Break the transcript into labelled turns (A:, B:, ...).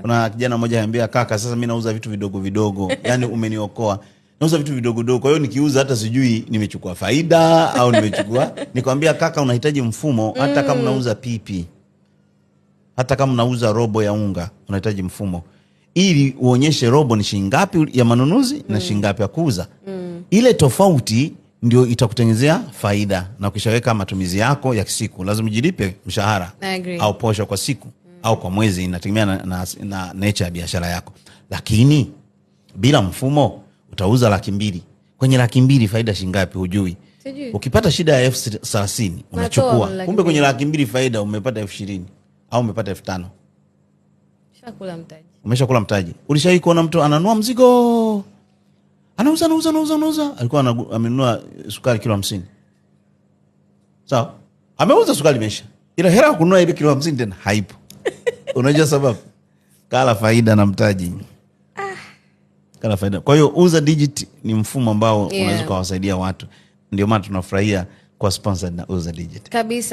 A: Kuna kijana mmoja anambia, "Kaka, sasa mi nauza vitu vidogo vidogo, yani umeniokoa. Nauza vitu vidogo vidogo, kwa hiyo nikiuza hata sijui nimechukua faida au nimechukua." Nikwambia, "Kaka, unahitaji mfumo hata kama unauza pipi, hata kama unauza robo ya unga, unahitaji mfumo ili uonyeshe robo ni shilingi ngapi ya manunuzi na shilingi ngapi ya kuuza. Ile tofauti ndio itakutengenezea faida, na ukishaweka matumizi yako ya siku, lazima ujilipe mshahara
B: I agree.
A: Au posho kwa siku au kwa mwezi, inategemea na nature ya biashara yako. Lakini bila mfumo utauza 200,000, kwenye 200,000 faida shilingi ngapi hujui.
B: Sijui.
A: Ukipata shida ya 30,000 unachukua,
B: laki
A: kumbe kwenye
B: mbili.
A: 200,000 faida umepata 20,000 au umepata 5,000.
B: Shakula mtaji.
A: Umeshakula mtaji. Ulishawai kuona mtu ananunua mzigo, anauza, anauza, anauza, anauza, alikuwa amenunua sukari kilo 50, sawa, ameuza sukari imeisha, ila hela ya kununua ile kilo 50 tena haipo. Unajua sababu? Kala faida na mtaji, kala faida. Kwa hiyo Uza Digit ni mfumo ambao unaweza ukawasaidia watu, ndio maana tunafurahia kwa sponsored na Uza Digit.
B: Kabisa.